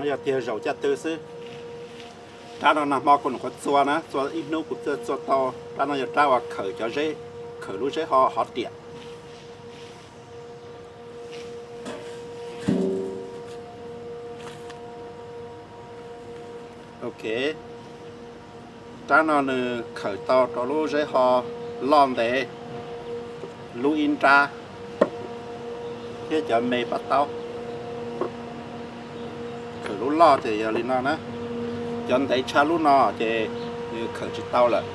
Yog tiag zaum caj tw xwb. Rab no nag hmo kuv nyuam qhuav txua na, txua ib hnub kuv thiaj txua tau. Rab no yog rab uas khawm cov zeb, khawm lub zeb ho hov riam. Ok, rab no nws khawm tau rau lub zeb ho loj ntev, lub ib nrab thiab cov me paj taub. Khawm lub loj ces yog li no na, cov ntev tshaj lub no ces nws khawm tsis tau lawm.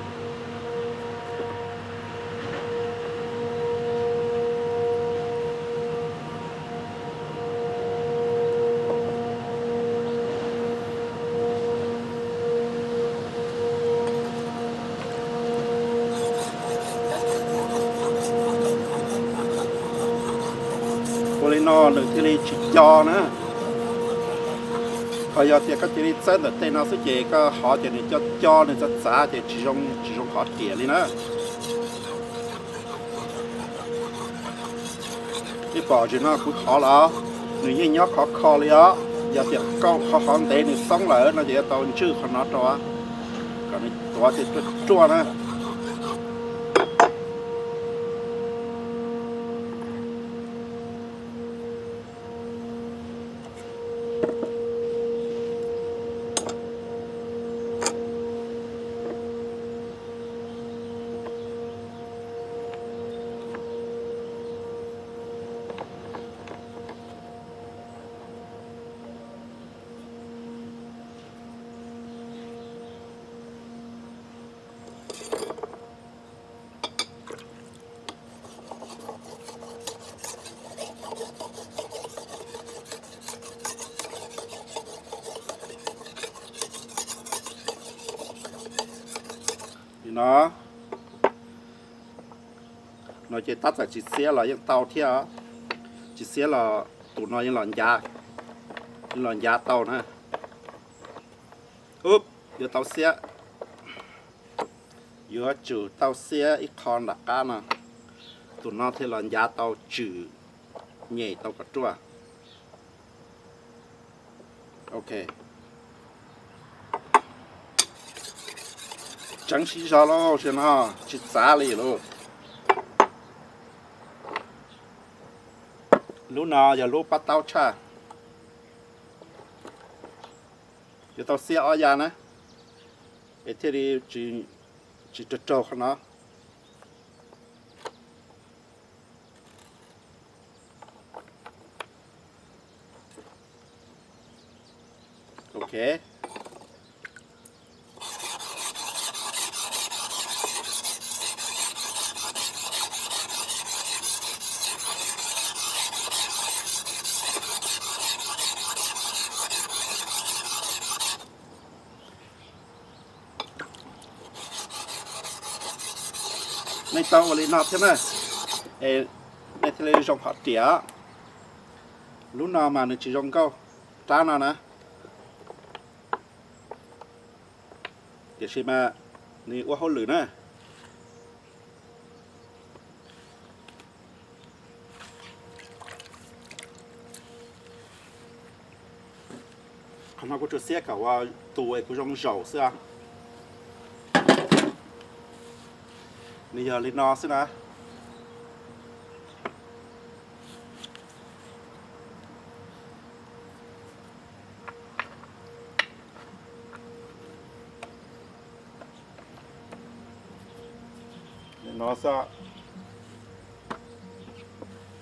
Ua li no nws thiaj li tsis co na. Ho yog tias koj cia li txawb ntawm tej no xwb ces koj hov ces nws co co nws txav txav ces tsis zoo, tsis zoo hov riam li na. Nej pom tsis no kuv hov los nws yeej nyob khov kho li os. Yog tias koj hov hov ntev nws xoob lawm no ces yuav tau ntswj qhov no rau kom nws tuav thiaj ruaj ruaj na. Li no, no ces tab txawm tsis xiab los yeej tau thiab. Tsis xiab los tus no yeej los ncav, yeej los ncav tau na. Ub, yuav tau xiab, yuav tsum tau xiab ib qho nram qab no, tus no thiaj los ncav tau tswm, nyem tau kom ruaj. Ok, tseev siv zog lauj, no tsis txav li lauj. Lub no yog lub pab taub tshaj, yuav tau xiab ob ya na, es thiaj li tsis raug raug qhov no. Ok, nej tau ua li no thiab na, es nej thiaj li zoo hov riam. Lub no mas nws tsis zoo nkauj, rab no na, tiam sis mas nws ua hauj lwm na. Qhov no kuv tsuas xiab kom ua tus es kuv zoo zaum xwb. Nws yog li no xwb na. No xwb.